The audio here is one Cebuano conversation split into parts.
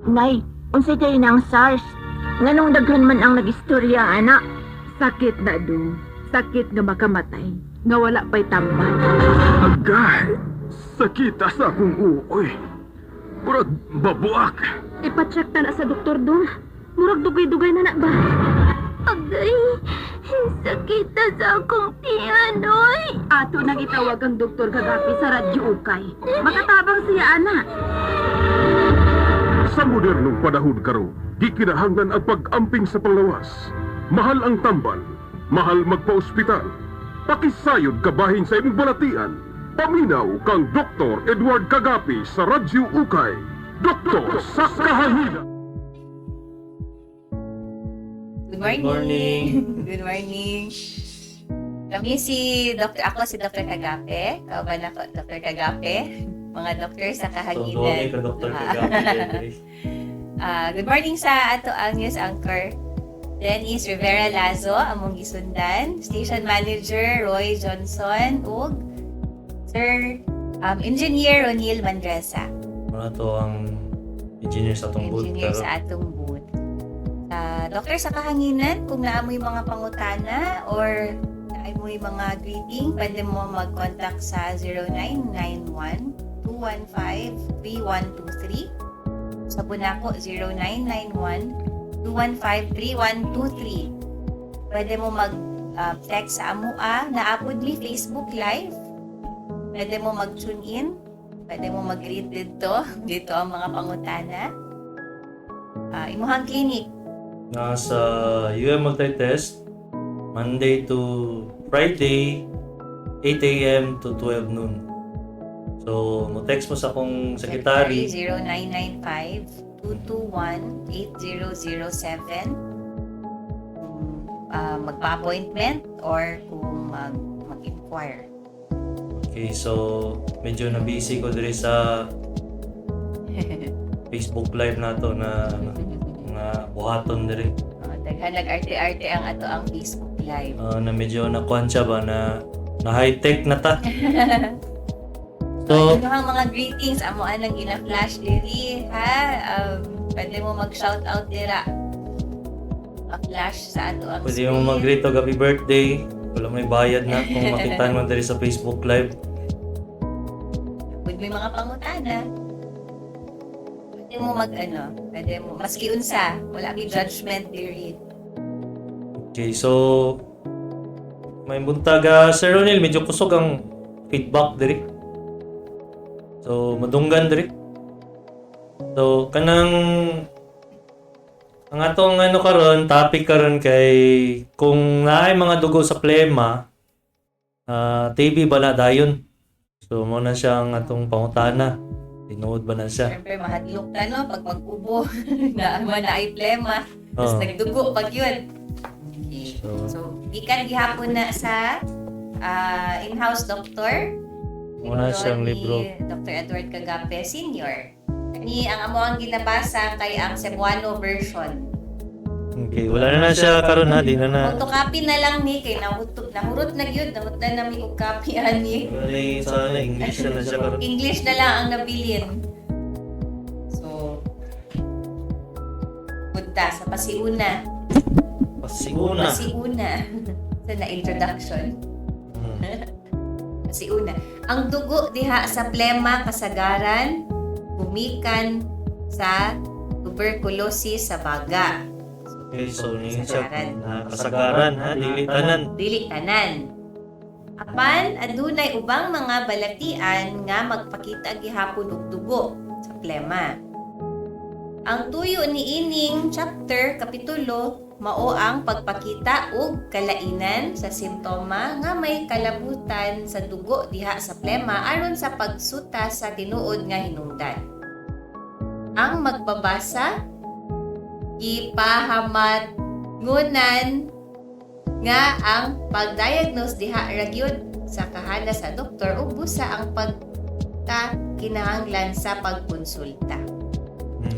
Nay, unsay kay nang SARS? Nganong daghan man ang nagistorya, ana? Sakit na do. Sakit nga makamatay. Nga wala pa'y tambal. Agay, sakita sa akong uoy. Murag babuak. Ipacheck ta na sa doktor dong. Murag dugay-dugay na na ba? Agay, sakita sa akong tiyan, oy. Ato nang itawag ang doktor kagapi sa Radyo Ukay. Makatabang siya, ana. Sa modernong panahon karon, gikinahanglan ang pag-amping sa panglawas. Mahal ang tambal, mahal magpa-ospital. Pakisayod kabahin sa imong balatian. Paminaw kang Dr. Edward Kagapi sa Radyo Ukay. Doktor sa Kahanginan. Good morning. Good morning. Good morning. Kami si Dr. Ako si Dr. Kagape. Kauban ako Dr. Kagape. Mga doktor sa So, kahanginan. duwag ka Dr. Kagapi diri. Ah, good morning sa ato ang news anchor. Dennis Rivera Lazo, among gisundan. Station Manager Roy Johnson ug Sir Engineer Ronil Mandresa. Muna to ang engineer sa atong booth. Engineer Pero, sa atong booth. Ah, doktor sa kahanginan, kung naa mo'y mga pangutana or naa mo'y mga greeting, pwede mo mag-contact sa 0991-215-3123. Sa Bunako, 0991-215-3123. Pwede mo mag-text sa Amua, naapod mi Facebook Live. Pwede mo mag-tune in. Pwede mo mag-greet dito. Dito ang mga pangutana. Ah, imuhang clinic. Nasa UM Multitest, Monday to Friday, 8 a.m. to 12 noon. So, mo text mo sa akong secretary. 0995-221-8007. Kung magpa-appointment or kung mag-inquire. Okay, so medyo na busy ko diri sa Facebook Live na to na nga buhaton diri. Oh, daghan nag-arte-arte ang ato ang Facebook Live. Ah, na medyo nakuan siya ba na na high-tech na ta. So, So, ang mga greetings, amo anang gina-flash diri, ha? Pwede mo mag-shout out dira. Pa-flash sa ato ang pwede mo mag-greet og happy birthday. Wala may bayad na kung makita mo diri sa Facebook Live. With may mga pangutana. Pwede mo mag ano, pwede mo maski unsa, wala may judgment diri. Okay, so may buntag, Sir Ronil, medyo kusog ang feedback diri. So madunggan diri. So kanang ang atong ano karon, topic karon kay kung naay mga dugo sa plema, TB ba na dayon? So mo na siya ang atong pangutana. Tinuod ba na siya? Siyempre mahadlok ta no pag mag-ubo na man na ay plema, tapos Oo. nagdugo pag yun. Okay. So, So, gikan gihapon na sa in-house doctor. Muna siyang ni libro. Dr. Edward Cagape Sr. Ni ang amo ang ginabasa kay ang Cebuano version. Okay, wala na na siya karon ha, di na na. Photocopy na lang ni kay nahutop nahurot na gyud, nahutdan na mi og copy ani. Wala na yung sana English na na siya karon. English na lang ang nabilin. So, punta sa pasiuna. Pasiguna. Pasiuna. Sa na introduction. Pasiuna. Ang dugo diha sa plema kasagaran gumikan sa tuberculosis sa baga. Okay, so yun siya Kasagaran. na kasagaran ha, dili tanan. Dili tanan. Apan adunay ubang mga balatian nga magpakita gihapon og dugo sa plema. Ang tuyo ni ining chapter kapitulo mao ang pagpakita og kalainan sa simptoma nga may kalabutan sa dugo diha sa plema aron sa pagsuta sa tinuod nga hinungdan. Ang magbabasa gipahamat ngunan nga ang pag-diagnose diha ra gyud sa kahana sa doktor ug busa ang pagka kinahanglan sa pagkonsulta.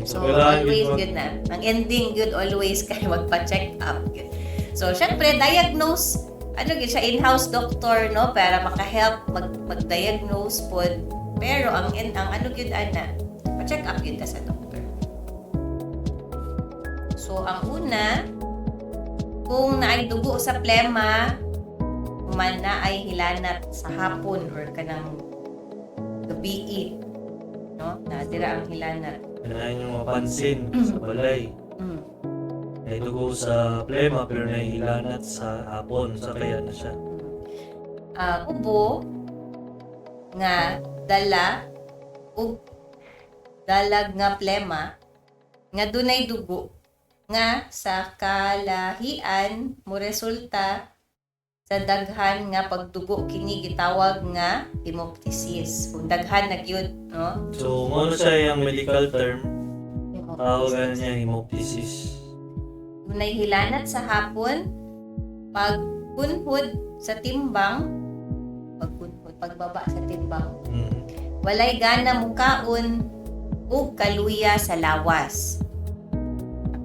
So, kailangan always yun good na. Ang ending good always kay magpa-check up. Gyud. So, syempre diagnose ano gyud siya, in-house doctor no para maka-help mag-diagnose pod. Pero ang ano gyud ana, pa-check up gyud ta sa doktor. So ang una, kung naay dugo sa plema, human na ay hilanat sa hapon or kanang gabii, no? Na dira ang hilanat. Kailangan yung mapansin sa balay. May dugo sa plema pero nahihilanat sa hapon. Sa kaya na siya. Ah, ubo nga dala ug dalag nga plema nga dunay dugo nga sa kalahian mo resulta sa daghan nga pagdugo, kini gitawag nga hemoptysis kung daghan na gyud, no? So, mao na siya yung medical term. Tawagan niya hemoptysis. Dunay hilanat sa hapon, pagkunhod sa timbang, pagkunhod, pagbaba sa timbang, walay gana mukaon ug kaluya sa lawas.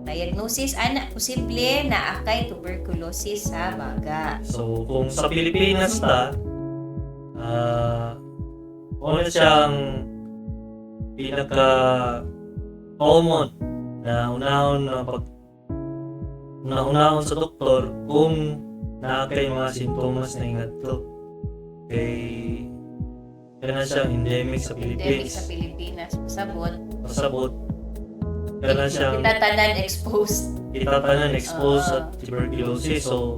Diagnosis ana, posible na akay tuberculosis sa baga. So, kung sa Pilipinas ta, mao na siyang pinaka common na unahon na pag unahon sa doktor kung naa kay mga sintomas na ingadto. Kay kana siyang endemic sa Endemic Philippines. sa Pilipinas, pasabot. Pasabot. Kana siyang Kita tanan exposed. Kita tanan exposed sa tuberculosis. So,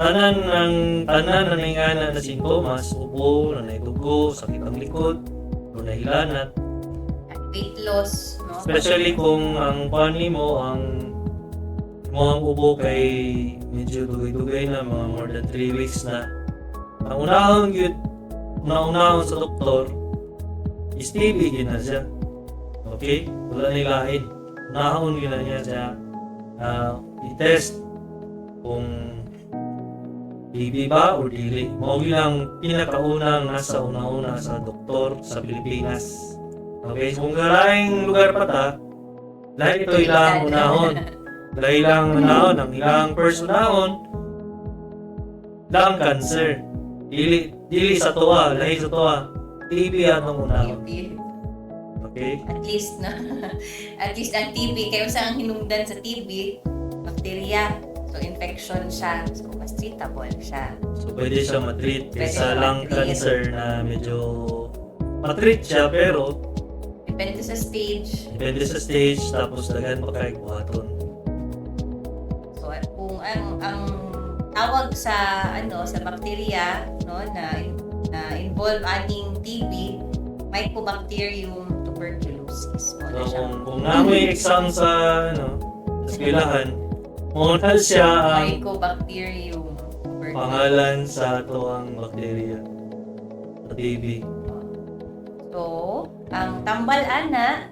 tanan ng tanan na naingana na sintomas, ubo, na dugo, sakit ang likod, o nahilanat. Weight loss, no? Especially kung ang kuan mo, ang mo ang ubo kay medyo dugay-dugay na, mga more than 3 weeks na. Ang unahon gyud, una-unahon sa doktor is TB gyud na siya. Okay? Wala na lain. Unahon gyud na niya siya i-test kung TB ba or dili. Mao gyud ang pinakaunang nasa una-una sa doktor sa Pilipinas. Okay, kung garaing lugar pa ta, lahi ito ilang unahon. Lahi lang unahon, ang ilang first unahon, lung cancer. Dili, dili sa tuwa, lahi sa tuwa. TB atong unahon. TB. Okay? At least na at least ang TB kayo sa ang hinungdan sa TB, bacteria. So infection siya. So mas treatable siya. So pwede siya matreat Pwede kaysa siya lung matreat. cancer na medyo matreat siya pero Depende sa stage. Depende sa stage, tapos daghan pa kay buhaton. So at kung ang tawag sa ano sa bacteria, no, na na involve aning TB, Mycobacterium tuberculosis. Mo na So, siya. kung namoy exam sa ano, sa eskwelahan, mo na siya ang Mycobacterium tuberculosis. Pangalan sa ato ang bakterya sa TB. So, ang tambal ana,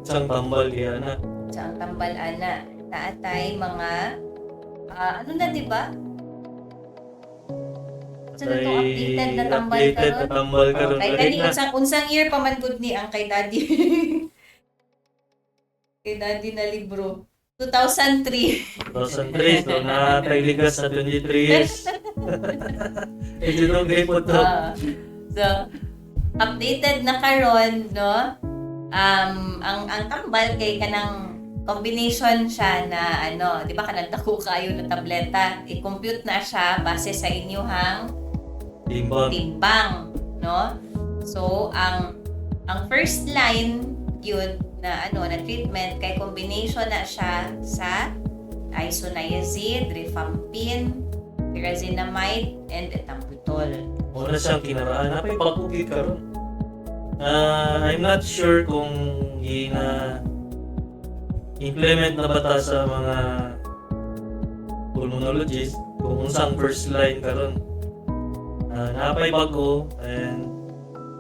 Isang tambal kaya na. Sa ang tambal ana, naatay mga ano na, di ba? Sa Ay, itong updated na tambal updated na karon? tambal karon. Oh, kay Lahi kani na. unsang year pa man gud ni ang kay daddy. Kay daddy na libro. 2003. 2003, so natay ligas sa 23 years. Medyo dugay po to. Ah, so updated na karon, no? Ang tambal kay kanang combination siya na ano, di ba kanang dako kayo na tableta, i-compute na siya base sa inyuhang Timbang. Timbang, no? So, ang first line yun na ano na treatment kay combination na siya sa isoniazid, rifampin, pyrazinamide, and ethambutol. Muna siyang kinaraan. Napay bago gyud karon. Ah, I'm not sure kung gina implement na ba ta sa mga pulmonologist kung unsang first line karon. Ah, napay bago and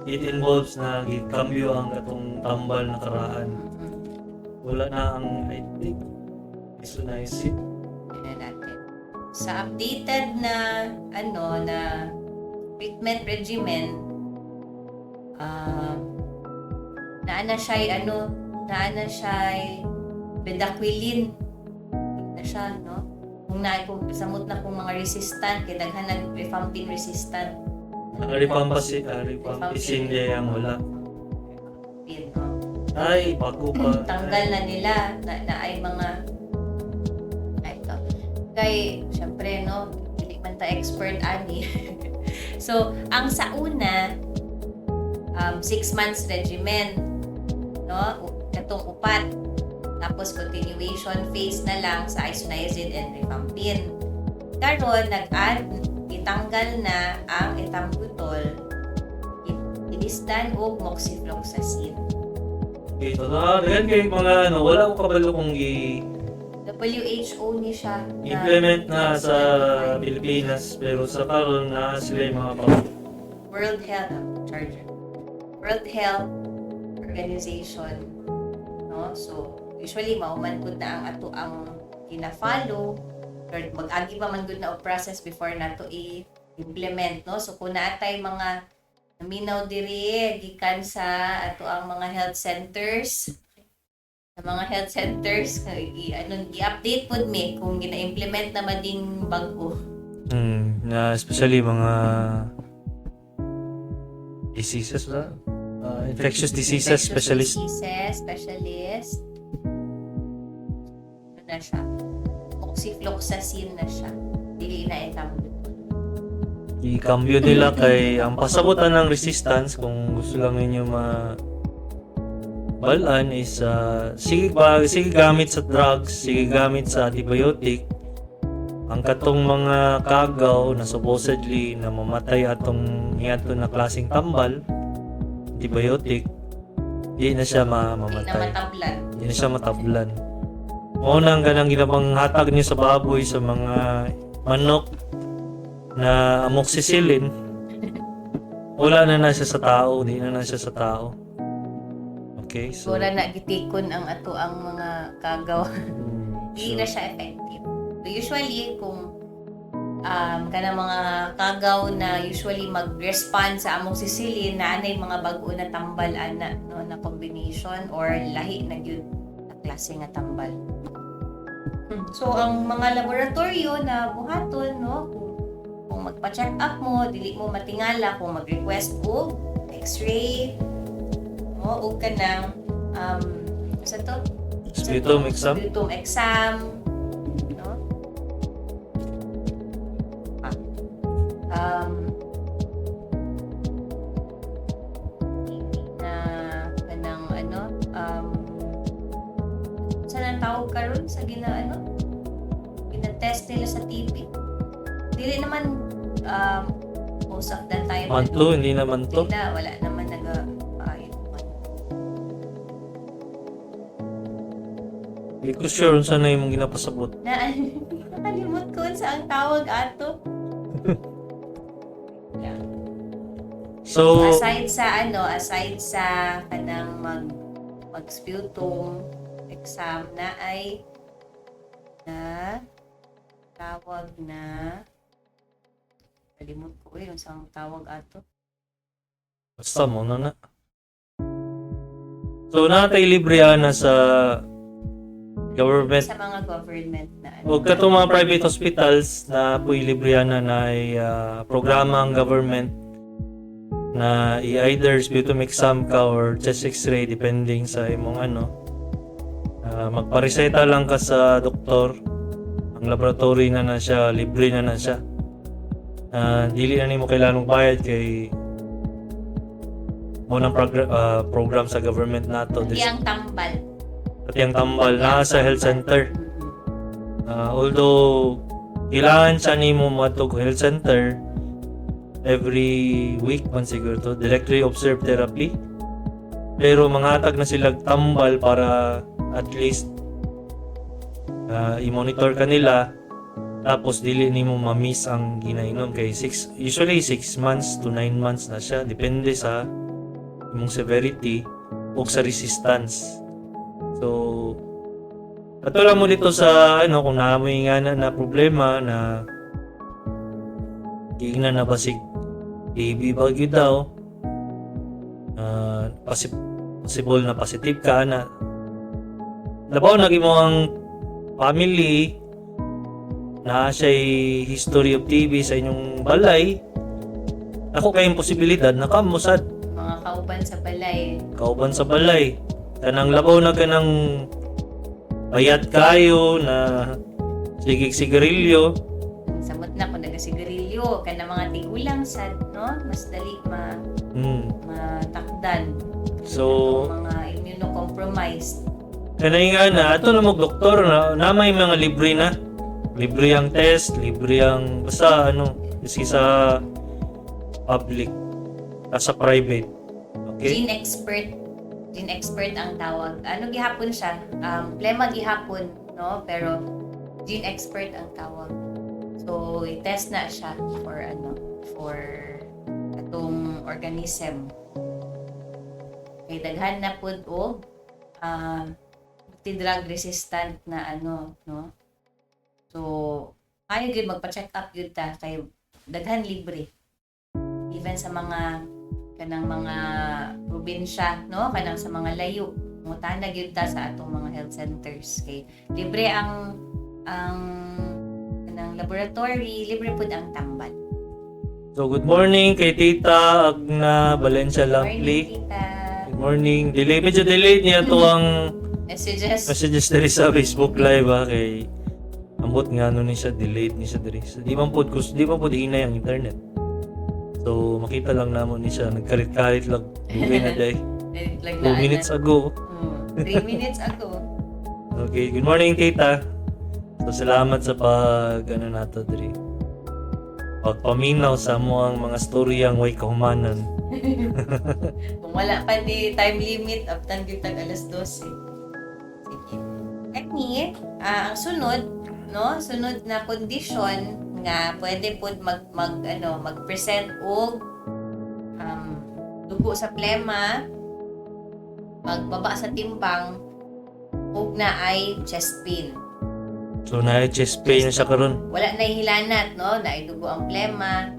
it involves na gikambyo ang katong tambal na karaan. Wala na ang, I think, isoniazid. Tingnan natin. Sa updated na ano na treatment regimen, naa na siya ano, naa na siya bedaquiline na siya, no? Kung samot na kung mga resistant kay daghan nag rifampin resistant. Ang rifampicin, rifampicin diay ang wala. Rifampin, no? Ay, bago pa. Tanggal na nila na ay mga ay, ito. Kay syempre, no, dili man ta expert ani. So, ang sa una, 6 months regimen, no? Katong upat. Tapos continuation phase na lang sa isoniazid and rifampin. Karon nag-add, itanggal na ang ethambutol, ilisdan og moxifloxacin. Okay, so na, daghan kay mga ano, wala ko kabalo kung gi WHO ni siya na implement na sa Pilipinas, pero sa karon na sila yung mga World Health Charger. World Health Organization, no? So usually mao man gud na ang ato ang gina-follow or mag-agi pa man gud na og process before nato i-implement, no? So kung naatay mga naminaw diri gikan sa ato ang mga health centers, sa mga health centers, i ano, i-update pod mi kung gina-implement na mading bag-o. Na especially mga diseases ba? Infectious diseases Infectious specialist. Diseases specialist. Ano na siya? Moxifloxacin na siya. Dili na ethambutol. I-cambio nila kay ang pasabutan ng resistance, kung gusto lang ninyo ma balan is sige ba, sige gamit sa drugs, sige gamit sa antibiotic, ang katong mga kagaw na supposedly na mamatay atong niadto na klaseng tambal, antibiotic, di na siya Di na mamatay. matablan. Di na siya matablan. Mao na ang ganang ginabang hatag niyo sa baboy, sa mga manok na amoxicillin, wala na na siya sa tao, di na na siya sa tao. Okay, so Wala na gitikon ang ato ang mga kagaw. Di na siya effective. So usually kung kanang mga kagaw na usually mag-respond sa amoxicillin na anay mga bag-o na tambal ana, no, na combination or lahi na gyud na klase nga tambal. So ang mga laboratorio na buhaton, no, kung magpa-check up mo, dili mo matingala kung mag-request og x-ray, no, og kanang sa to Sputum exam. Sputum exam, no? Ah. Na kanang ano, sa nang tawag karon sa gina ano, gina-test nila sa TB? Dili naman most of the time. Manto, hindi naman to. Hindi na, wala naman naga ay, Hindi ko sure unsa na imong ginapasabot. Na nakalimot ko sa ang tawag ato. So, Aside sa ano, aside sa kanang mag sputum exam na ay na tawag na, kalimot ko eh unsa ang tawag ato. Basta mo na na. So, natay libre ana sa government. Sa mga government na ano. O katong mga private hospitals na po'y libre ana na ay, programa ang government na i-either sputum exam ka or chest x-ray depending sa imong ano. Magpareseta lang ka sa doktor. Ang laboratory na na siya, libre na na siya. Dili na nimo kailangan magbayad kay mo ng program sa government nato. Pati ang tambal. Pati ang tambal na sa health center. Although kailangan siya nimo moadto health center every week man siguro to, directly observed therapy. Pero manghatag na sila tambal para at least i-monitor ka nila, tapos dili nimo ma-miss ang ginainom kay six, usually 6 months to 9 months na siya depende sa imong severity o sa resistance. So ato lang mo dito sa ano kung naamoy nga na problema na giingnan na basig TB ba gyud daw, possible na positive ka na, labaw na mo ang family na siya'y history of TB sa inyong balay, ako kayong posibilidad na kamo sad. Mga kauban sa balay. Kauban sa balay. Kanang labaw na kanang payat kayo na sige sigarilyo. Samot na kung nagasigarilyo kana mga tigulang sad, no, mas dali ma matakdan. So, Atong mga immunocompromised. Kanay nga na, ato na mo doktor na, na may mga libre na. Libre ang test, libre ang basta ano, miski sa public, sa private. Okay? GeneXpert, GeneXpert ang tawag. Ano gihapon siya? Plema gihapon, no? Pero GeneXpert ang tawag. So, i-test na siya for ano, for atong organism. Kay daghan na pud og multi-drug resistant na ano, no? So, ayo gyud magpa-check up gyud ta kay daghan libre. Even sa mga kanang mga probinsya, no, kanang sa mga layo, mutana gyud ta sa atong mga health centers kay libre ang kanang laboratory, libre pud ang tambal. So, good morning kay Tita Agna Valencia Morning, Lampley. Tita. Good morning. Delay, medyo delayed niya to ang Messages. Messages diri sa Facebook Live ha, kay ambot nga ano ni siya, delayed ni siya diri. So, di man pod kus, di man pod hinay ang internet. So makita lang namo ni siya nagkalit-kalit lang dugay na day. 2 minutes ago. 3 minutes ago. Okay, good morning, Tita. So salamat sa pag ano nato diri. Pagpaminaw sa mo ang mga storyang way kahumanan. Kung wala pa ni time limit, abtan gyud tag alas 12. Sige. Kani, ang sunod, no? Sunod na condition nga pwede pud mag, mag ano, mag-present og dugo sa plema, pagbaba sa timbang, ug naay chest pain. So na chest pain na siya karon. Wala na hilanat, no? Naidugo ang plema.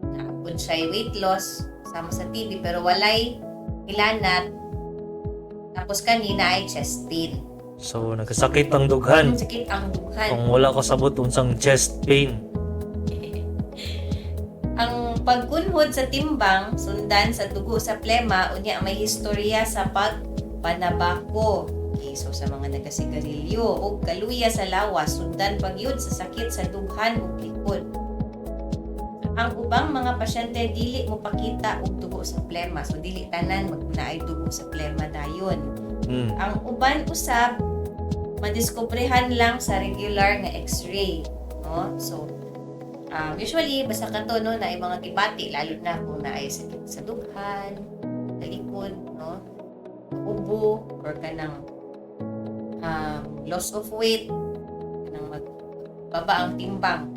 Naapod siya weight loss sama sa TB pero walay hilanat. Tapos kanina ay chest pain. So nagkasakit ang dughan. Sakit ang dughan. Kung wala ko sabot unsang chest pain. Ang pagkunhod sa timbang, sundan sa dugo sa plema, unya may historya sa pagpanabako. Okay, so sa mga nagasigarilyo o kaluya sa lawas, sundan pagyud sa sakit sa dughan ug likod. Ang ubang mga pasyente dili mo pakita og dugo sa plema. So dili tanan mag naay dugo sa plema dayon. Ang uban usab madiskobrehan lang sa regular nga x-ray, no? So usually basta kato, no, na mga gibati lalo na kung naay sakit sa dughan, sa likod, no? Ubo or kanang loss of weight, kanang magbaba ang timbang.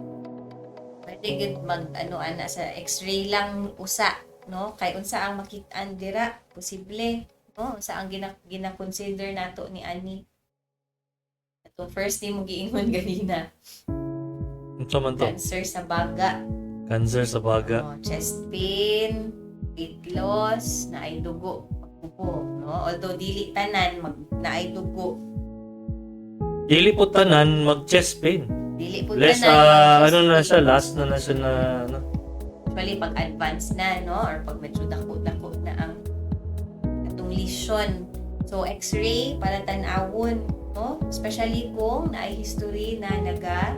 Pwede gid mag ano ana sa x-ray lang usa, no? Kay unsa ang makit-an dira, posible, no? Unsa ang gina-consider nato ni ani? Atong first ni mo giingon ganina, Unsa man to? Cancer sa baga. Cancer sa baga. No, chest pain, weight loss, naay dugo, pagpupo, no? Although dili tanan mag naay dugo, Dili po tanan mag chest pain. Dili po Less tanan mag-chest ano na pain. siya, last na na siya na ano. Actually, pag advance na, no? Or pag medyo dako-dako na ang atong lesion. So, x-ray para tan-awon, no? Especially kung naay history na naga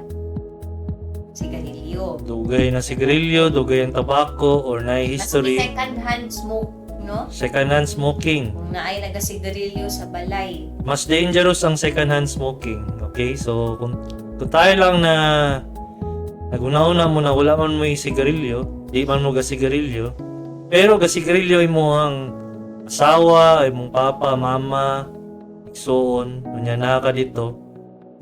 sigarilyo. Dugay na sigarilyo, dugay ang tabako or na Maski history second hand smoke, no? Second hand smoking. Kung naay nagasigarilyo sa balay. Mas dangerous ang second hand smoking. Okay? So kung tayo lang na naguna-una mo na wala man mo yung sigarilyo, di man mo gasigarilyo, pero gasigarilyo imo ang asawa, imong papa, mama, igsoon, unya na ka dito,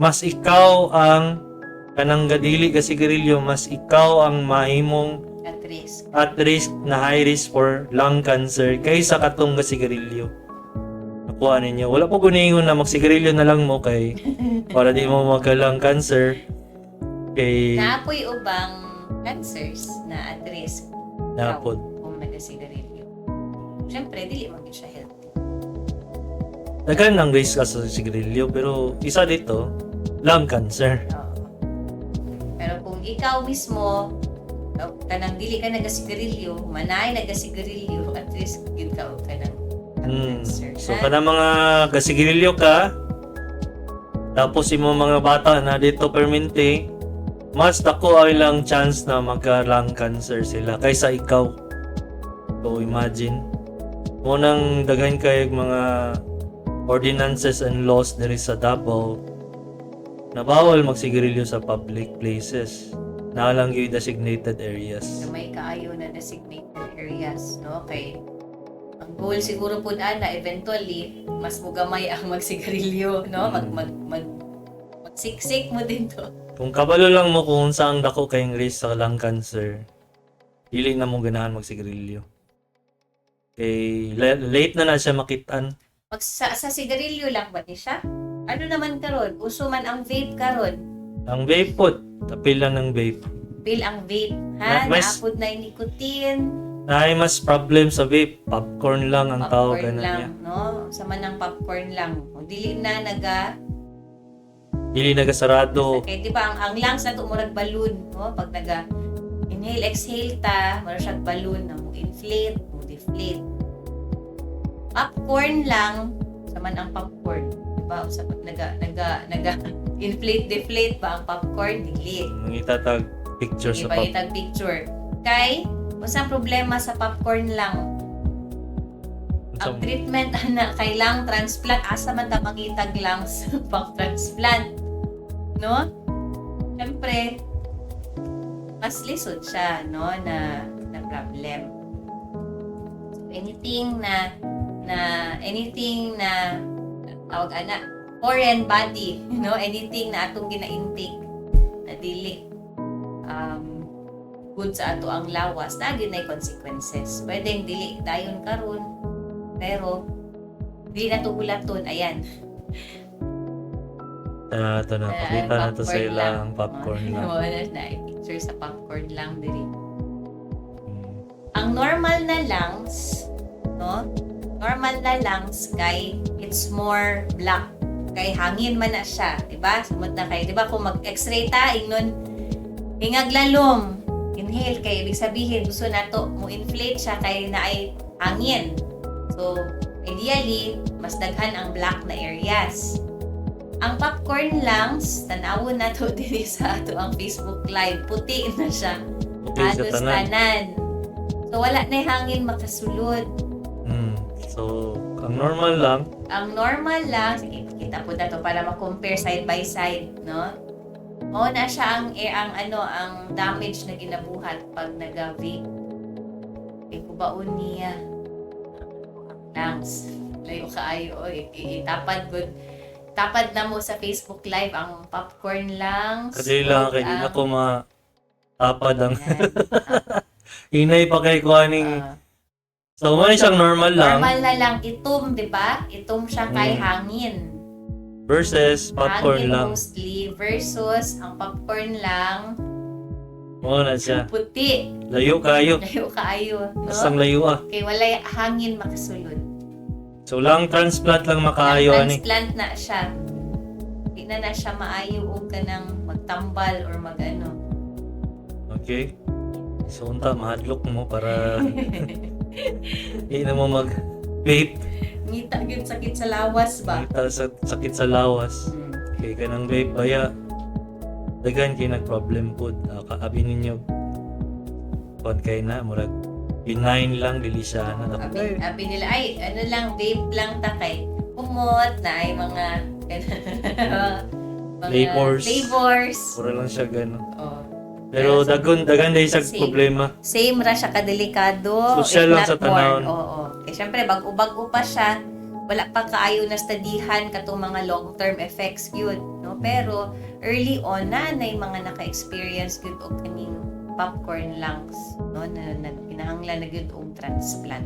mas ikaw ang kanang gadili gasigarilyo, mas ikaw ang mahimong At risk. At risk na high risk for lung cancer kaysa katong gasigarilyo. Nakuha ninyo. Wala po guningon na magsigarilyo na lang mo kay para di mo magka lung cancer. Kay Naapoy ubang cancers na at risk napod. Kung nagasigarilyo. Siyempre, dili man gyud siya healthy. Daghan ang risk ka sa sigarilyo pero isa dito, lung cancer. Oo. Pero kung ikaw mismo, o kanang dili ka nagasigarilyo, manay nagasigarilyo, at risk gyud ka og kanang Cancer. So Ha? kana mga gasigarilyo ka, tapos imo mga bata na dito permente, mas dako ang ilang chance na magka lung cancer sila kaysa ikaw. So imagine mo nang daghan kay mga ordinances and laws diri sa Davao na bawal magsigarilyo sa public places. Naa lang yung designated areas. May kaayo na designated areas, no? Kay ang goal siguro pud ana, eventually mas mugamay ang magsigarilyo, no? Mag mag mag magsiksik mo din to. Kung kabalo lang mo kung saan dako kayong risk sa lung cancer, dili na mo ganahan magsigarilyo. Kay late na na siya makitaan. Mag sa sigarilyo lang ba ni siya? Ano naman karon? Uso man ang vape karon. Ang vape po, tapil lang ng vape. Bill ang vape, ha? Naapod na yung nicotine. Naay mas problem sa vape, popcorn lang ang tawag Popcorn ana lang, niya. no? Sa man ang popcorn lang. O, dili na naga Dili nagasarado. Kay di ba ang lungs nato murag balloon, no? Pag naga inhale exhale ta, murag siyang balloon na mo inflate, mo deflate. Popcorn lang, sa man ang popcorn, di ba? Sa pag naga naga naga inflate deflate ba ang popcorn? Dili. Mangita tag picture sa Iba pop. itag picture. Kay usa problema sa popcorn lang? Ang treatment ana kay lung transplant, asa man ta mangitag lungs pang transplant, no? Syempre mas lisod siya, no, na na problem. So, anything na tawag ana, foreign body, no, anything na atong gina-intake na dili good sa ato ang lawas, na gyud nay consequences. Pwedeng dili dayon karon, pero dili na to hulaton. Ayan. Ito na, pakita na to sa Popcorn ila lang. ang popcorn lang. Wala na picture sa popcorn lang diri. Ang normal na lungs, no? Normal na lungs kay it's more black. Kay hangin man na siya, di ba? Sumot na kay, di ba, kung mag-x-ray ta, ingnon hingag lalom. Inhale kay ibig sabihin gusto nato mo inflate siya kay naay hangin. So, ideally, mas daghan ang black na areas. Ang popcorn lungs, tanawon nato diri sa ato ang Facebook Live, puti na siya. Okay sa Halos tanan. tanan. So wala na hangin makasulod. So, ang normal lang, Ang normal lang, sige, kita po na to para ma-compare side by side, no? Mao na siya ang eh, ang ano, ang damage na ginabuhat pag naga-vape. Kay kubaon niya lungs. Layo kaayo oy, itapad gud. Tapad na mo sa Facebook Live ang popcorn lungs. Kasi lang ug kay di na ko ma tapad ang Yan. hinay pa kay kuaning. So, man siyang normal lang Normal na lang itom, di ba? Itom siya kay hangin. Versus popcorn Hangin lang. mostly versus ang popcorn lang, Mao na siya. Puti. Layo kayo. Layo kaayo, no? Bastang layo ah. Kay walay hangin makasulod. So, lung transplant lang makaayo ani. Transplant na siya. Di na na siya maayo og kanang magtambal or magano. Okay. So, unta mahadlok mo para di na mo mag vape. Ngita gyud sakit sa lawas ba? Kita sa sakit sa lawas. Kay kanang vape baya daghan kay nag-problem pod. Kaabi ninyo kuan kay na murag benign lang, dili siya na Abi nila, ay ano lang, vape lang ta kay kumot na ay mga mga Flavors. Flavors. Pura lang siya gano. Oh. Pero dagon daghan dahil sa Same. problema. Same ra siya kadelikado. Social if lang not sa more. tanawon. Oo. Kaya syempre, bag-o-bag-o pa siya. Wala pa kaayo na studyhan katong mga long-term effects yun. No? Pero early on na nay mga naka-experience gyud og kaning popcorn lungs, no, na kinahanglan na gyud og transplant.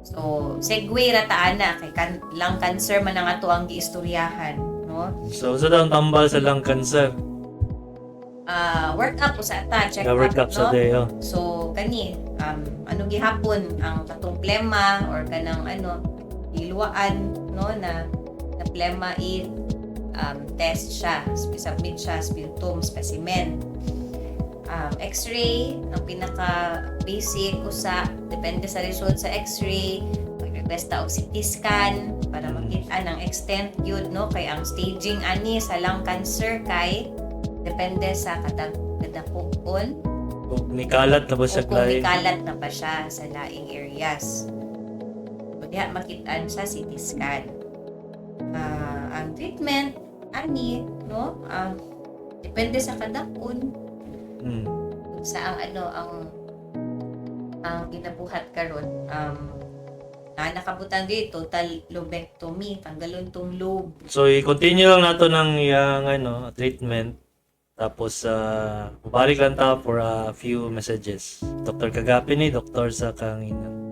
So, segue ra ta ana kay lung cancer man ang ato ang giistoryahan, no? So sa daw ang tambal sa lung cancer? Ah, work up usa ta, check The work up, up sa no? day, oh. So kani ano gihapon ang katong plema or kanang ano iluwaan, no, na na plema i test siya, submit siya sputum specimen. X-ray ang pinaka basic usa, depende sa result sa X-ray. Mag-request ta og CT scan para makita ang extent gyud, no, kay ang staging ani sa lung cancer kay depende sa kadakuon Kung nikalat na ba o siya kung lain? nikalat na ba siya sa laing areas. So, diha makitaan sa CT scan. Ang treatment ani, no, depende sa kadakon kung sa ang ano ang ginabuhat karon, na nakabutan di total lobectomy, tanggalon tong lobe. So i-continue lang nato ng iyang ano, treatment. Tapos balik lang ta for a few messages. Dr. Kagape ni Doktor sa Kahanginan.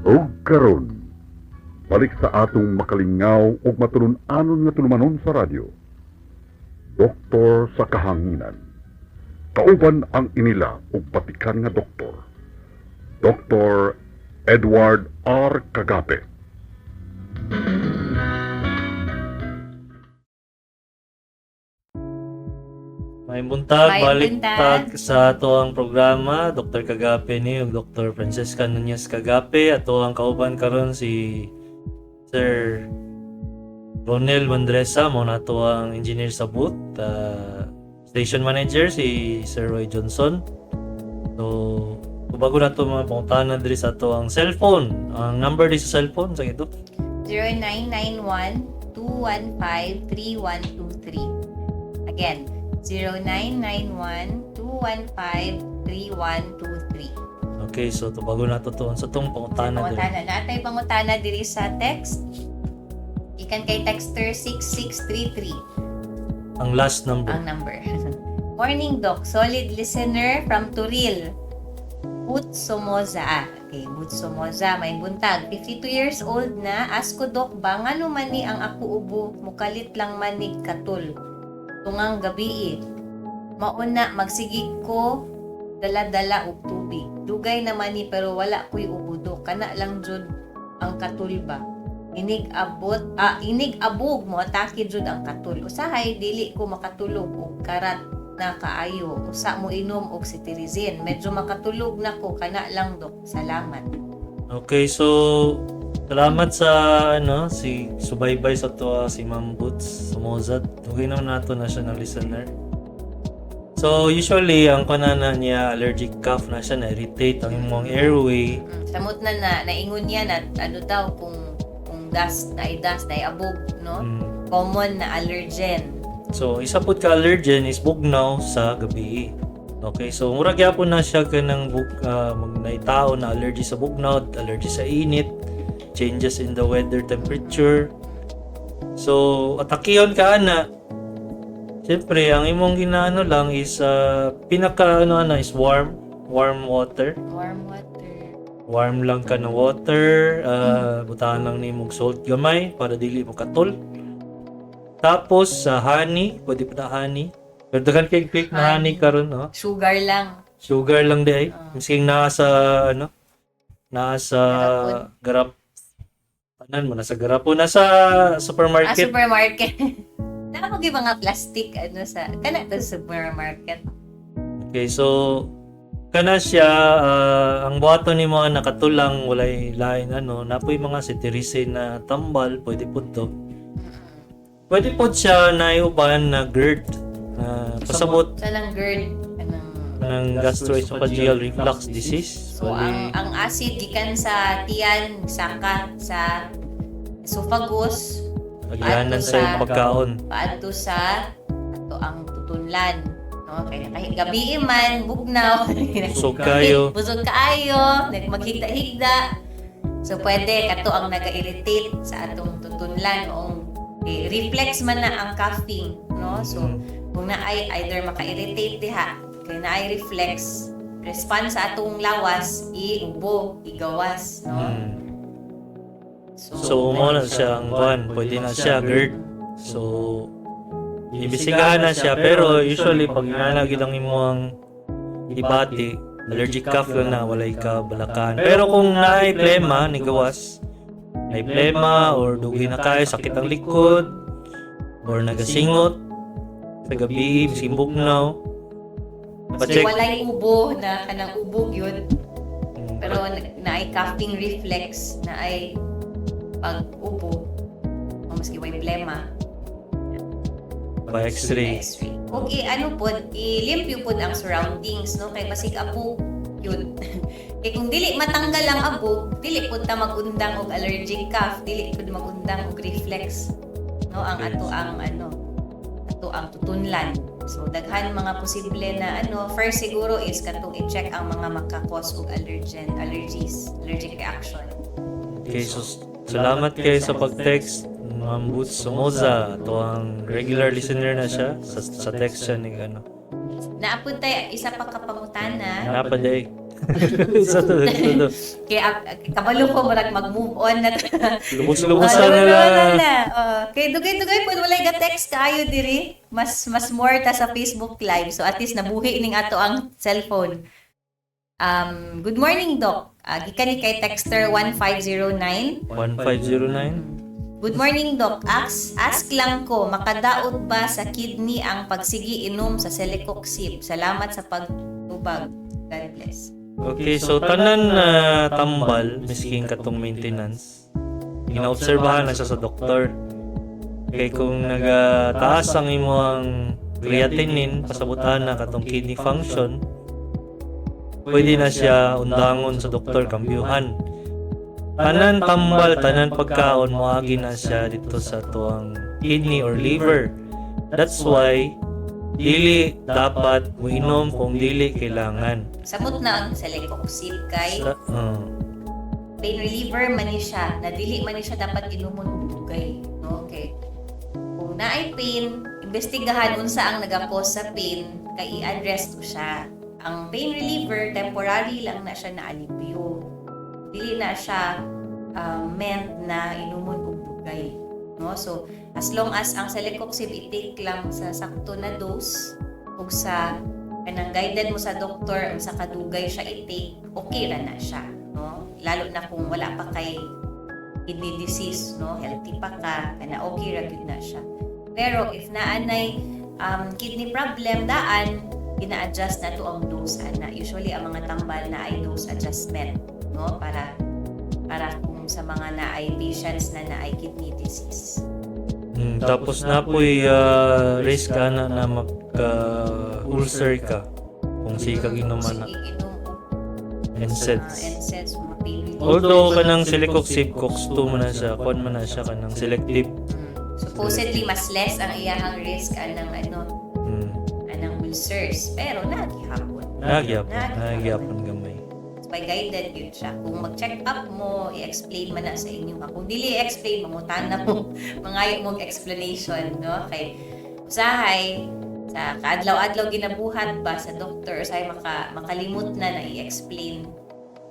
Ug karon, balik sa atong makalingaw ug matulun-anon nga tulumanon sa radyo. Doktor sa Kahanginan. Kauban ang inila ug batikan nga doktor. Dr. Edward R. Kagape. May buntag, May balik buntag. tag sa ato ang programa, Dr. Kagape ni ug Dr. Francesca Nunez Kagape, ato ang kauban karon si Sir Ronel Mandresa, mo na ato ang engineer sa booth, station manager si Sir Roy Johnson. So, kung bago na ito mga pangutana diri sa ato ang cellphone, ang number di sa cellphone sa ito. 0991-215-3123. Again, 0991-215-3123. Okay, so tubago na to sa tong pangutana diri. Pangutana. Natay pangutana diri sa text. Ikan kay texter 6633 Ang last number. Ang number. Morning, Doc. Solid listener from Turil. Boots Somoza. Ah, okay, Boots Somoza. May buntag. 52 years old na. Ask ko, Doc, ba ngano man ni ang ako ubo? Mukalit lang manig katul. Tungang gabi eh. Mauna, magsigi ko dala-dala og tubig. Dugay naman ni pero wala ko'y ubo, Dok. Kana lang jud ang katul ba. Inig abot, ah, inig abog mo atake jud ang katul. Usahay dili ko makatulog og karat na kaayo. Usa mo inom og cetirizine. Medyo makatulog na ko, kana lang, Dok. Salamat. Okay, so salamat sa ano si subaybay sa to si Ma'am Boots Somoza. Okay naman nato na siya ng listener. So usually ang kanana niya, allergic cough na siya, na irritate ang imong airway. Samot na na naingon niya na ano daw kung dust na dust na abog, no? Common na allergen. So isa pud ka allergen is bugnaw sa gabi. Okay, so murag gyapon na siya kanang bug mag tao na allergy sa bugnaw, allergy sa init, changes in the weather temperature. So atakihon ka ana. Siyempre, ang imong ginaano lang is pinaka ano ana is warm, warm water. Warm water. Warm lang ka na water, butahan lang nimo og salt gamay para dili mo katol. Tapos sa honey, pwede pa na honey. Pero daghan kay quick na honey karon, no? Sugar lang. Sugar lang di ay. Misking naa sa ano, naa sa garap tanan mo nasa garapon, nasa supermarket. Supermarket. Naa yung mga plastic ano sa kana to supermarket. Okay, so kana siya ang buhaton nimo ang nakatulang walay lain ano, napoy mga cetirizine na tambal, pwede pud to. Pwede pod siya na iuban na GERD na pasabot Sa lang GERD anong ng gastroesophageal reflux disease. So ang acid gikan sa tiyan saka sa esophagus Agianan sa imong pagkaon. Paadto sa ato ang tutunlan, no? Kay kahit gabi man bugnaw, Busog kayo. Busog kaayo, nagmaghigda-higda. So pwede kato ang naga-irritate sa atong tutunlan o eh, reflex man na ang coughing, no? So kung naay either maka-irritate diha kay naay reflex response sa atong lawas, iubo, igawas, no? So mo na siya ang kuan, pwede na siya GERD. So imbestigahan na siya, pero usually pag ingana gid ang imong ibati, allergic cough lang na, walay ka balakan. Pero kung naay plema ni gawas, naay plema or dugay na kayo sakit ang likod or nagasingot sa gabi bisag bugnaw, pa-check. Walay ubo na kanang ubog yun, pero naay coughing reflex, naay pag ubo o maski way plema. Pa x-ray. X-ray. Og i ano pod, ilimpyo pod ang surroundings, no? Kay basig abog yun. Kay kung dili matanggal ang abog, dili pod ta magundang og allergic cough, dili pod magundang og reflex, no? Ang ato ang ano, ato ang tutunlan. So daghan mga posible na ano, first siguro is katong i-check ang mga maka-cause og allergen, allergies, allergic reaction. Okay, so salamat kayo sa pag-text, Ma'am Boots Somoza. Ito ang regular listener na siya. Sa text siya ni ano. Naapod tayo isa pa ka pangutana. Napa day. Sa to, sa to. Kaya kabalo ko murag mag-move on na. Lubos-lubosan na Oh, lang. Na. Oh, kay dugay-dugay po walay ga text kaayo diri. Mas more ta sa Facebook Live. So at least nabuhi ning ato ang cellphone. Good morning, Doc. Gikan ni kay texter 1509. 1509. Good morning, Doc. Ask lang ko, makadaot ba sa kidney ang pagsigi inom sa celecoxib? Salamat sa pagtubag. God bless. Okay, so tanan na tambal, misking katong maintenance, ginaobserbahan na siya sa doktor. Kay kung nagataas ang imong creatinine, pasabutan na katong kidney function, pwede na siya undangon sa doktor, kambyuhan. Tanan tambal, tanan pagkaon, moagi na siya dito sa tuang kidney or liver. That's why Dili dapat muinom kung dili kailangan. Samot na ang celecoxib kay Sa, pain reliever man ni siya, na dili man ni siya dapat inumon og dugay, no? Okay. Kung naay pain, imbestigahan unsa ang naga-cause sa pain kay i-address to siya. Ang pain reliever, temporary lang na siya na alibyo. Dili na siya meant na inumon og dugay, no? So, as long as ang celecoxib i-take lang sa sakto na dose ug sa kanang guided mo sa doktor unsa kadugay siya i-take, okay ra na siya, no? Lalo na kung wala pa kay kidney disease, no? Healthy pa ka, kana okay ra gyud na siya. Pero if naanay kidney problem daan, gina-adjust na to ang dose ana. Usually ang mga tambal na ay dose adjustment, no? Para para kung sa mga naay patients na naay kidney disease. Tapos na po'y risk ka na na magka-ulcer ka kung sige kag inom ana. Sige inom og NSAIDs. NSAIDs, mga pain reliever. Although kanang celecoxib, COX-2 man na siya, kuan man na siya kanang selective. Supposedly mas less ang iyahang risk anang ano, anang ulcers, pero nagihapon. Nagyapon, nagyapon gamay. By guided yun siya. Kung mag-check up mo, i-explain man na sa inyo. Kung dili i-explain, mangutana mo, mangayo mo og explanation, no? Kay usahay sa kaadlaw-adlaw ginabuhat ba sa doktor, usahay makalimot na na i-explain,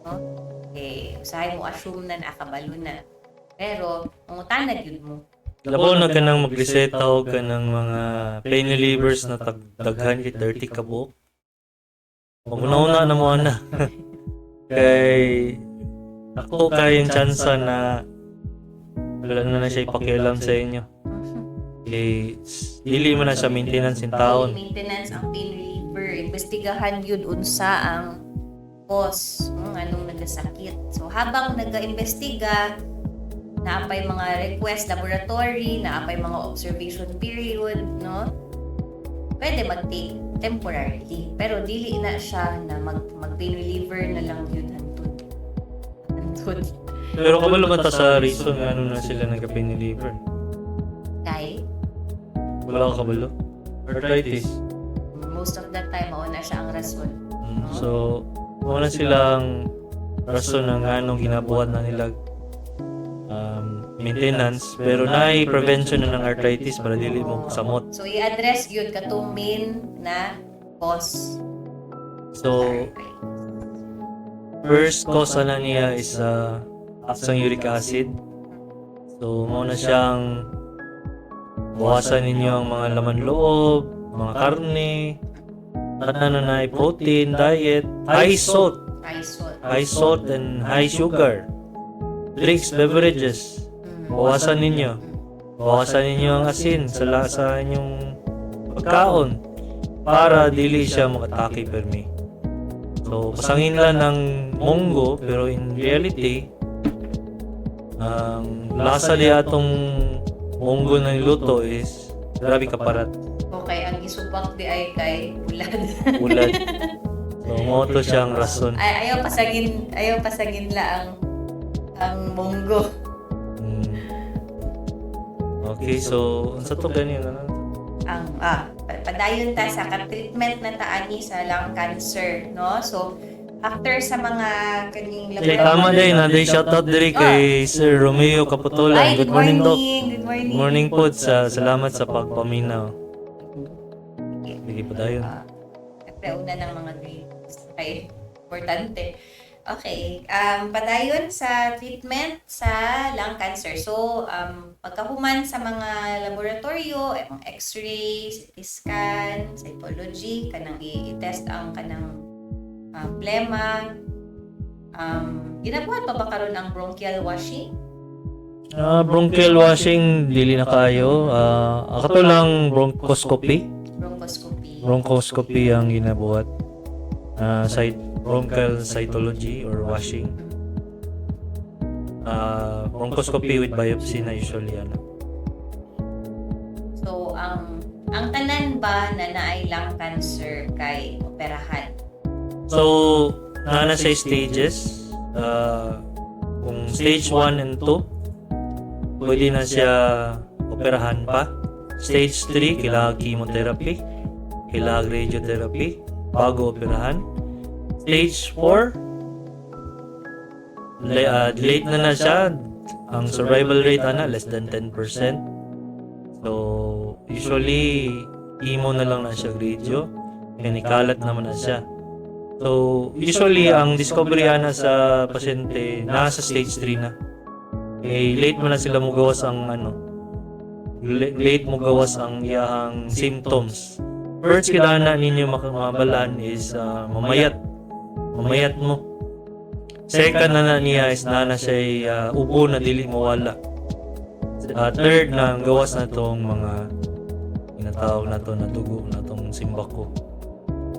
no? Eh, usahay mo assume na nakabalo na. Pero mangutana gyud mo. Labaw na kanang magreseta og kanang mga pain relievers na tagdaghan kay 30 ka buok. Pag-una na mo ana. Kay ako kayong tsansa na wala na na siya ipakialam sa inyo. Kay dili man na siya maintenance in taon. Maintenance ang pain reliever. Imbestigahan yun unsa ang cause, anong nagasakit. So habang nag-imbestiga, naapay mga request laboratory, naapay mga observation period, no? Pwede mag-take temporarily. Pero dili na siya na mag pain reliever na lang yun hantod. Hantod. Pero kabalo man ta sa reason nga ano na sila nagka-pain reliever? Kay Wala ka kabalo? Arthritis. Most of the time mao na siya ang rason. So, wala silang rason ng anong ginabuhat na nila maintenance, pero naay prevention na ng arthritis para dili mo samot. So i-address yun katong main na cause. So, first cause na niya is asang uric acid. So, mao na siyang bawasan ninyo ang mga laman loob, mga karne, tanan na naay protein, diet, high salt, High salt. High salt and high sugar. Drinks, beverages, bawasan ninyo. Bawasan ninyo ang asin sa inyong pagkaon para dili siya makatake permi. So, pasangin lang ng munggo, pero in reality, ang lasa di atong munggo na niluto is grabe kaparat. Okay, ang gisubak di ay kay ulad. Ulad. So, mao to siyang rason. Ay, ayaw pasagin la ang munggo. Okay, so unsa to gani, ano? Ang padayon ta sa ka-treatment na taani sa lung cancer, no? So after sa mga kaning Ay, tama din, nanday shoutout diri kay Sir Romeo Caputolan. Ay, Good morning, Doc. Good morning. Good morning po sa salamat sa pagpaminaw. Sige, padayon. Siyempre, una ng mga greetings. Okay, importante. Okay, padayon sa treatment sa lung cancer. So, pagkahuman sa mga laboratorio, eh, mga x-ray, CT scan, cytology, kanang i-test ang kanang plema. Ginabuhat pa ba karon ang bronchial washing? Bronchial washing dili na kayo. Kato lang bronchoscopy. Bronchoscopy. Bronchoscopy ang ginabuhat. Site bronchial cytology or washing. Bronchoscopy with biopsy na usually ano. So, ang tanan ba na naay lung cancer kay operahan? So, naa na siya stages. Kung stage 1 and 2, pwede na siya operahan pa. Stage 3, kailangan chemotherapy. Kailangan radiotherapy bago operahan. Stage 4, late na na siya. Ang survival rate ana less than 10%. So, usually chemo na lang na siya, radio. Kaya nikalat naman na siya. So, usually ang discovery ana sa pasyente nasa stage 3 na. Eh, late mo na sila mugawas ang ano, late mo gawas ang iyahang symptoms. First kailangan na ninyo mabalaan is mamayat. Mamayat mo. Second na na niya is na na siya ubo na dili mawala. Third na ang gawas na tong mga ginatawag na to na dugo na tong simbako.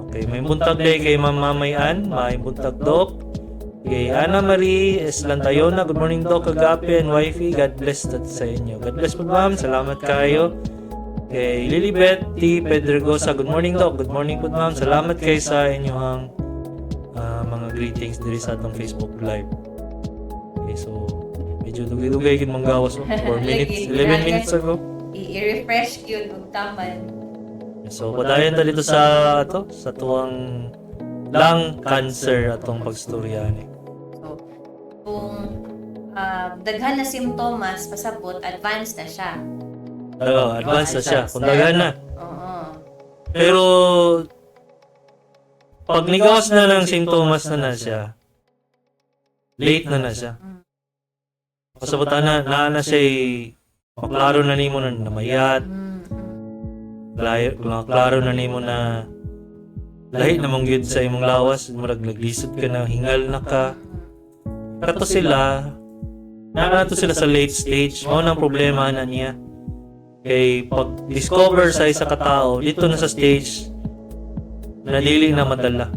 Okay, may buntag day kay Ma'am Mamayan, may buntag, Doc. Kay Ana Marie Eslantayona, good morning, Doc, Kagape and wifey. God bless that sa inyo. God bless po, ma'am, salamat kayo. Kay Lilibet T. Pedregosa, good morning, Doc. Good morning po, ma'am. Salamat kay sa inyong mga greetings diri sa atong Facebook Live. Okay, so medyo dugay-dugay gid manggawas, oh. 4 minutes, Lagi, 11 minutes ago. I-refresh yun ug taman. So padayon ta dito sa ato sa tuwang lung cancer atong pagstorya ni. So, kung daghan na simptomas, pasabot, advanced na siya. Oo, advance na siya. Kung daghan na. Pero pag nigawas na ng simptomas na na siya, late na na siya. Pasabot na na na siya, maklaro na nimo na namayat, klaro, klaro na nimo na lahi namang gyud sa imong lawas, murag naglisod ka na, hingal na ka. Kato sila, naa to sila sa late stage, mao nang problema na niya. Kay pag discover sa isa ka tao, dito na sa stage na dili na madala.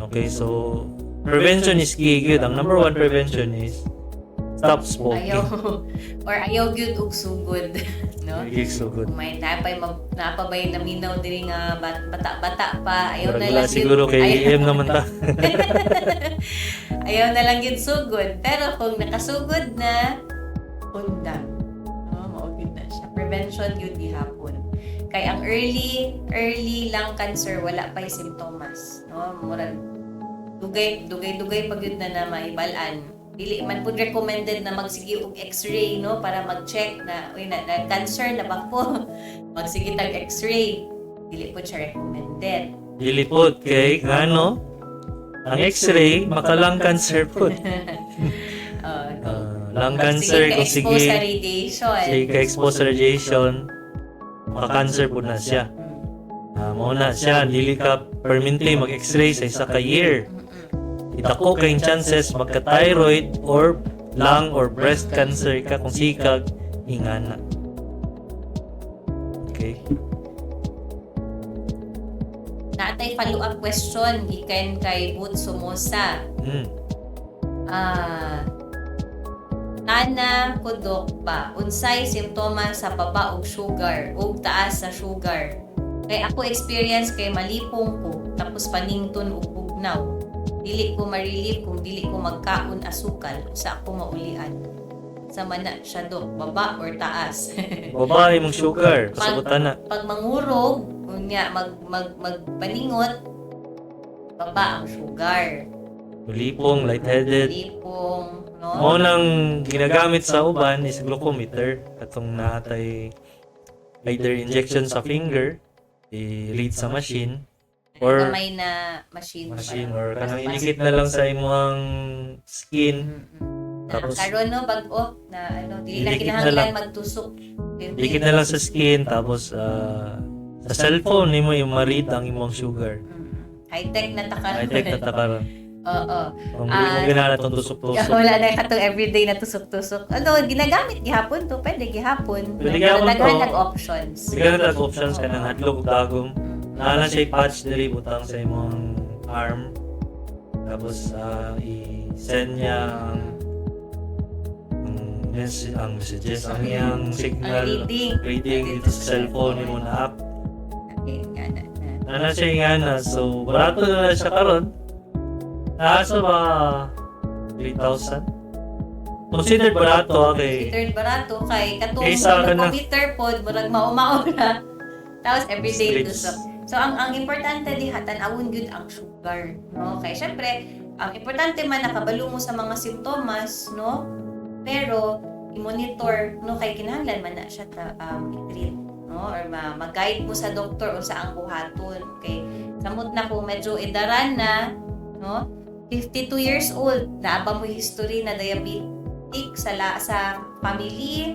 Okay, so prevention is key gyud. Ang number one prevention is stop smoking. Ayaw or ayaw gyud og sugod, no? Okay, so good. Kung may napay napabay naminaw diri nga bata-bata pa, ayaw Murag na wala lang gyud- siguro kay ayaw, EM naman ta. Ayaw na lang gyud sugod. Pero kung nakasugod na, undang. No, mao gyud na siya. Prevention gyud gihapon. Kay ang early early lung cancer, wala pa simptomas, no? Murag dugay dugay dugay pa gyud na na maibal-an. Dili man pud recommended na magsige og x-ray, no, para mag-check na, uy, na cancer na ba ko? Magsige tag x-ray. Dili pud siya recommended. Dili pod kay ngano ang x-ray maka-lung cancer pod. Lung cancer sige kung ka sige expose sa radiation. Sige ka expose sa radiation, maka-cancer pod na siya. Mao na siya, dili ka permanently mag-x-ray sa isa ka year. Itako kayong chances magka-thyroid or lung or breast cancer ka kung sikag ingana. Okay. Naatay follow-up question gikan kay Boots Somoza. Tana ko, Dok, ba, unsay simptomas sa baba og sugar ug taas sa sugar? Kay ako experience kay malipong ko tapos panington og bugnaw. Dili ko ma-relieve kung dili ko magkaon asukal sa ako maulian. Sa man na siya, Dok, baba or taas? Baba imong sugar, kasabutan na. Pag mangurog, unya mag mag magpaningot, baba ang sugar. Lipong, lightheaded. Lipong, no? Mao nang ginagamit sa uban is glucometer katong naatay either injection sa finger, i-read sa machine or gamay na machine. Machine or kanang inikit na lang sa imong skin. Tapos, Tapos karon, no, bag-o na ano, dili na Idikit na kinahanglan lang. magtusok. Dikit na lang sa skin, tapos sa cellphone nimo yung ma-read ang imong sugar. High-tech na ta karon. High-tech na ta karon. Kung dili mo ganahan atong tusok-tusok. Wala na katong everyday na tusok-tusok. Ano, ginagamit gihapon to, pwede gihapon. Pwede gihapon Pero daghan to. nag options. Sige na tag options kanang hadlok ug dagom. Naa na siya patch diri, butang sa imong arm. Tapos i-send niya ang messages, ang iyang Ang signal reading. Reading dito sa cellphone nimo na app. Okay, nga na. Na. Naa na siya nga na. So, barato na na siya karon. Nasa ba 3,000? Considered barato kay Considered barato kay katong Kaysa ka na- computer pod, murag mao-mao na. Tapos everyday Strips. tusok. So ang importante diha, tan-awon gyud ang sugar, no? Kay syempre, ang importante man nakabalo mo sa mga simptomas, no? Pero i-monitor, no, kay kinahanglan man na siya ta, i-treat, no? Or mag-guide mo sa doktor unsa ang buhaton. Kay samot na kung medyo edaran na, no? 52 years old, naa ba mo history na diabetic sa family,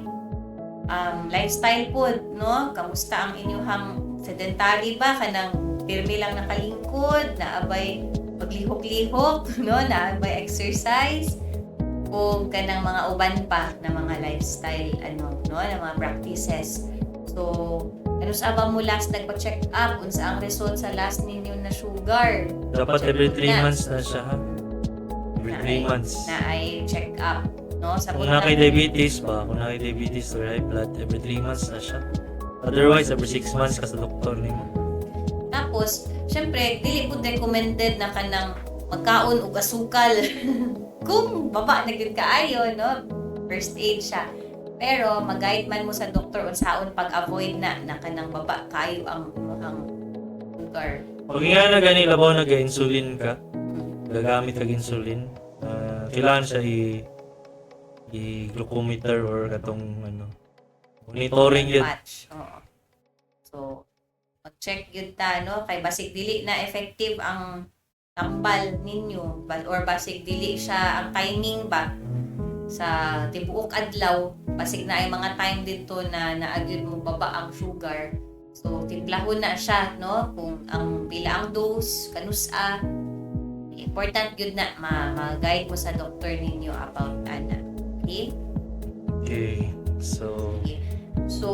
lifestyle pod, no? Kamusta ang inyong sedentary ba, kanang pirmi lang nakalingkod, naa bay paglihok-lihok, no, naa bay exercise o kanang mga uban pa na mga lifestyle ano, no, na mga practices. So ano sa ba mo last nagpa-check up, unsa ang result sa last ninyo na sugar? Dapat every 3 Na. Months na siya, ha? Every 3 months. Naay check up, no, sa Kung naa kay diabetes ba, kung naa kay diabetes or high blood, every 3 months na siya. Otherwise, every 6 months ka sa doktor nimo. Tapos, syempre, dili po recommended na kanang magkaon og asukal kung baba na gyud kaayo, no? First aid siya. Pero mag-guide man mo sa doktor unsaon pag-avoid na na kanang baba kaayo ang imong sugar. Pag nga na gani, labaw nag-insulin ka, gagamit kag insulin, kailangan siya i glucometer or katong ano, monitoring yun. Patch. Oo. So, mag-check yun ta, no? Kay basig dili na effective ang tambal ninyo or basig dili siya ang timing ba sa tibuok adlaw, basig na ay mga time dito na naa gyud mo baba ang sugar. So timplahon na siya, no, kung ang pila ang dose, kanusa. Important gyud na ma-guide mo sa doktor ninyo about ana, okay? Okay. So, So,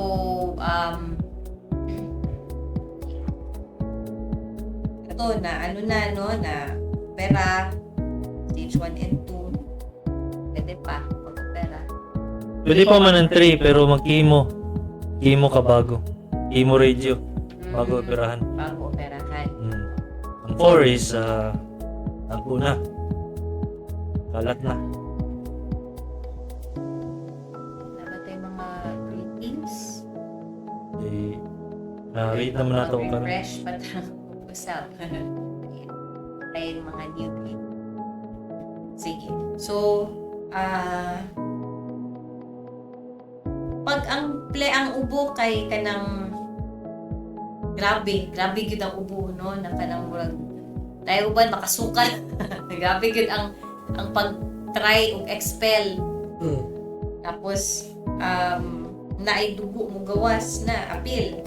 ito na ano na, no, na pera stage 1 and 2, pwede pa mag-opera. Pwede pa man ang 3 pero mag-chemo. Chemo ka bago. Chemo radio bago operahan. Bago operahan. Ang 4 is ako na. Kalat na. Dapat tayo mga greetings. Eh, na-rate naman nato karon. Refresh pa ta usab. Tayong mga new greet. Sige. So, pag ang ubo kay kanang grabe, grabe gyud ang ubo, no, na kanang murag tayo uban makasukal. Grabe gyud ang pag-try og expel. Tapos naay dugo mo gawas na apil.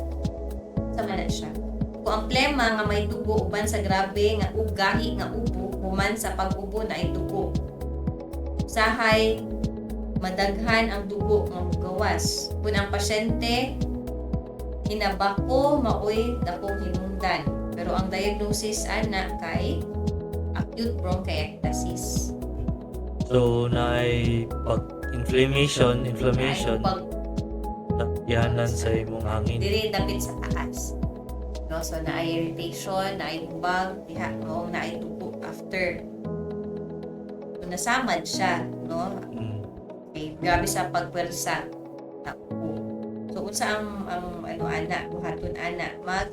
Sama na siya. Kung ang plema nga may dugo uban sa grabe nga ugahi nga ubo, human sa pag-ubo naay dugo. Usahay madaghan ang dugo nga mugawas. Kung ang pasyente hinabako, maoy dakong hinungdan. Pero ang diagnosis ana kay acute bronchiectasis. So, naay pag inflammation, inflammation, Naay pag yanan sa imong hangin. Diri dapit sa taas. No, so naay irritation, naay hubag, diha mo naay dugo after. So nasamad siya, no? Okay, grabe sa pagpwersa na ubo. So unsa ang ano ana, buhaton ana, mag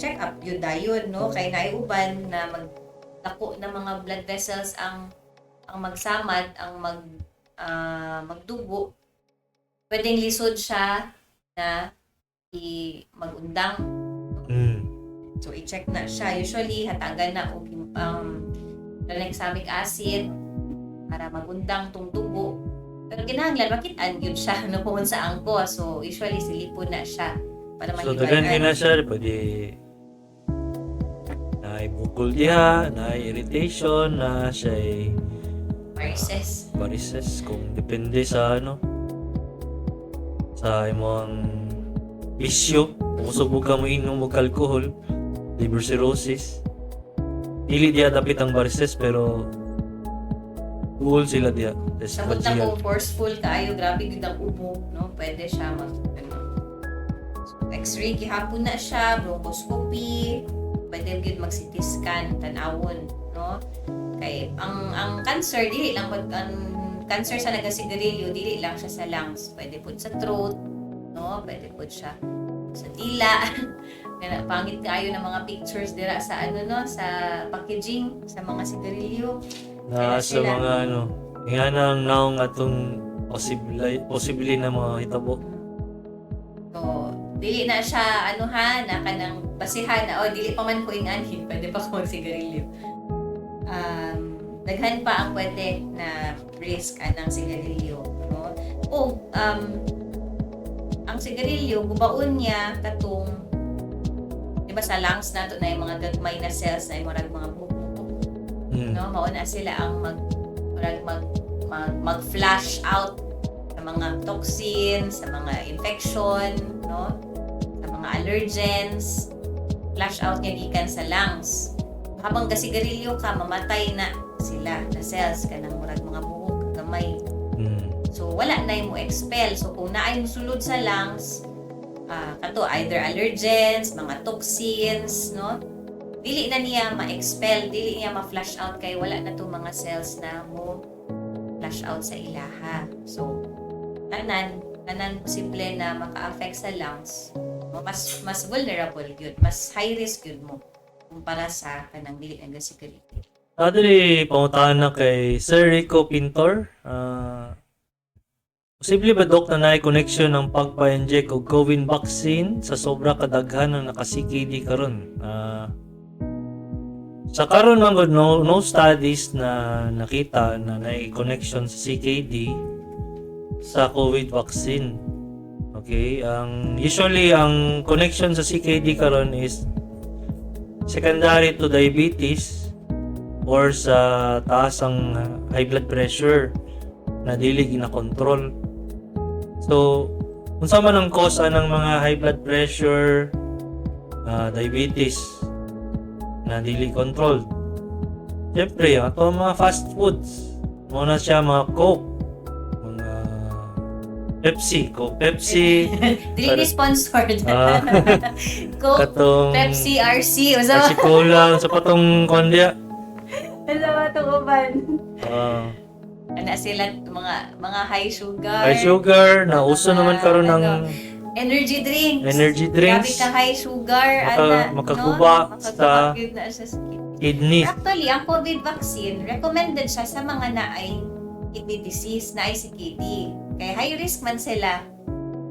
check up yun dayon, no, kay naay uban na mag dako na mga blood vessels ang magsamad, ang magdugo. Pwedeng lisod siya na i magundang. So i-check na siya. Usually hatagan na og tranexamic acid para magundang tong dugo. Pero kinahanglan makitaan gyud siya, no, kung unsa ang cause. So usually silipon na siya para So daghan mahibalaan. kay na siya, pwede naay bukol diha, naay irritation, na siya Varices. Varices kung depende sa ano, sa imong bisyo, kung kusog ka mo inom og alcohol, liver cirrhosis. Dili diha dapit ang varices pero duol sila diha. Samot na Esophageal. kung forceful kaayo, grabe gyud ang ubo, no? Pwede siya mag ano. So, X-ray gihapon na siya, bronchoscopy, pwede gyud mag CT scan tan-awon, no? Kay ang cancer dili lang pag ang cancer sa nagasigarilyo, dili lang siya sa lungs, pwede pud sa throat, no? Pwede pud siya sa dila. Kana pangit kaayo ng mga pictures dira sa ano, no, sa packaging sa mga sigarilyo. Na Kaya sa sila- mga ano, nga na ang naong atong posible posible na mga hitabo. So, dili na siya ano ha, na kanang basihan na, "Oh, dili pa man ko ingani, pwede pa ko magsigarilyo." Daghan pa ang pwede na risk anang sigarilyo, no? O ang sigarilyo gubaon niya katong, di ba, sa lungs nato na yung mga gagmay na cells na yung murag mga buhok, no? Mao na sila ang mag murag mag mag, mag flush out sa mga toxins, sa mga infection, no, sa mga allergens. Flush out niya gikan sa lungs. Habang gasigarilyo ka, mamatay na sila na cells, kanang murag mga buhok gamay. So wala na mo expel. So kung naay mosulod sa lungs, kato either allergens, mga toxins, no? Dili na niya ma-expel, dili niya ma-flush out kay wala na tong mga cells na mo flush out sa ilaha. So tanan tanan posible na maka-affect sa lungs, no? Mas mas vulnerable gyud, mas high risk gyud mo kumpara sa kanang dili nagasigarilyo. Adri pangutana kay Sir Rico Pintor. Posible ba, Dok, na naay connection ng pagpa-inject og COVID vaccine sa sobra kadaghan ng naka-CKD karon? Sa karon man gud, no studies na nakita na naay connection sa CKD sa COVID vaccine. Okay, ang usually ang connection sa CKD karon is secondary to diabetes or sa taas ang high blood pressure na dili gina-control. So, unsa man ang cause ng mga high blood pressure, diabetes na dili controlled? Siyempre, ato ang mga fast foods. Mao na siya mga Coke, mga Pepsi, Coke, Pepsi, Dili ni sponsored. Coke, katong Pepsi, RC, usa RC Cola, sa patong kondya. Unsa ba itong uban? Ana sila mga high sugar. High sugar, na uso naman karon ng Ano, energy drinks. Energy drinks. Grabe ka high sugar, ana, makaguba no? Makaguba gyud na siya sa kidney. Kidney. Actually, ang COVID vaccine, recommended siya sa mga naay kidney disease, naay CKD. Kay high risk man sila,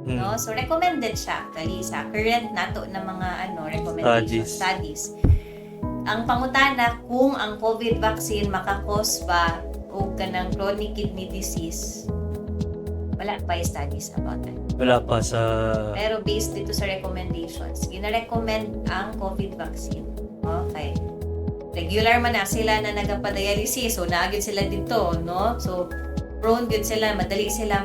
no? So recommended siya actually sa current nato na mga ano, recommendation Studies. studies. Ang pangutana kung ang COVID vaccine makakos ba og kanang chronic kidney disease, wala pa yung studies about that. Wala pa sa Pero based dito sa recommendations, gina-recommend ang COVID vaccine. Okay. Regular man na sila na nagapadialysis, so naa gyud sila dito, no? So prone gyud sila, madali sila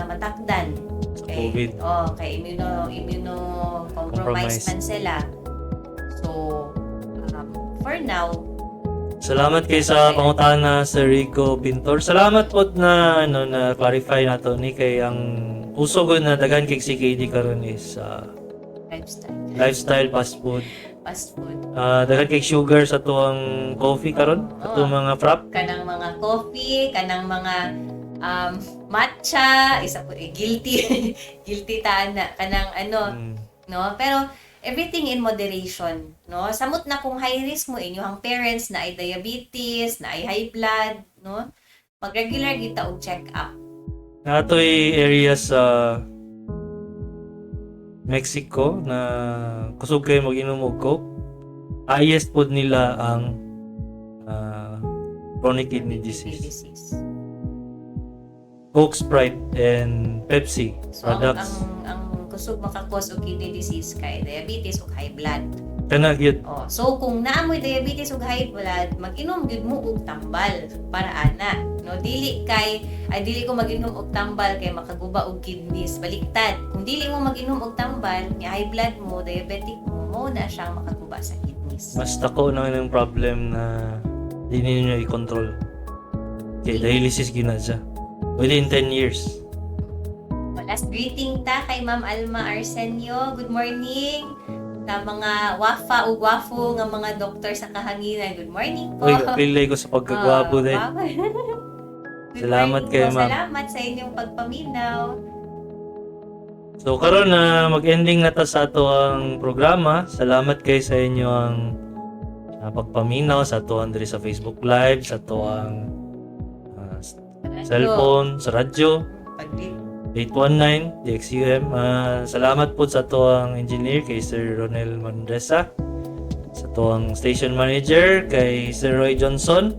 matakdan. Sa Kay, COVID. Oh, kay immuno compromised Compromised. man sila. So for now, Salamat kay sa pangutana, Sir Rico Pintor. Salamat po na ano, na clarify nato ni kay ang uso gud na daghan kay CKD karon is lifestyle, lifestyle, fast food. Fast food. Daghan kay sugar sa tuang coffee karon, sa tuang mga frap. Kanang mga coffee, kanang mga matcha, isa po eh, guilty guilty ta na kanang ano, no? Pero everything in moderation, no? Samot na kung high risk mo, inyong parents na ay diabetes, na ay high blood, no? Mag-regular kita og check up. Natoy area sa Mexico na kusog kayo mag-inom og Coke. Highest pod nila ang chronic kidney disease. Disease. Coke, Sprite, and Pepsi So ang, products. ang kusog makakos og kidney disease kay diabetes ug high blood. Kana gyud. Oh, so kung naa moy diabetes ug high blood, mag-inom gyud mo og tambal para ana. No, dili kay ay dili ko mag-inom og tambal kay makaguba og kidneys. Baliktad. Kung dili mo mag-inom og tambal, nga high blood mo, diabetic mo, mo na siyang makaguba sa kidneys. Mas dako na yung problem na di ninyo i-control. Kay dialysis gyud na siya. Within 10 years. Last greeting ta kay Ma'am Alma Arsenio. Good morning sa mga wafa ug wafo nga mga doktor sa kahanginan. Good morning po. Uy, apilay ko sa pagkagwapo Ah, din. wow. Good Salamat morning kayo, po. ma'am. Salamat sa inyong pagpaminaw. So karon na mag-ending na ta sa ato ang programa. Salamat kay sa inyo ang pagpaminaw sa ato ang diri sa Facebook Live, sa ato ang cellphone, sa radyo Paglit. 819 DXUM. Salamat po sa ato ang engineer kay Sir Ronel Mandresa, sa ato ang station manager kay Sir Roy Johnson,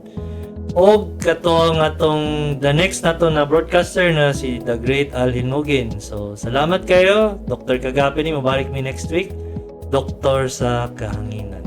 og kato ang atong the next nato na broadcaster na si the great Al Hinugin. So salamat kayo, Dr. Kagapi ni mabalik mi next week. Doktor sa Kahanginan.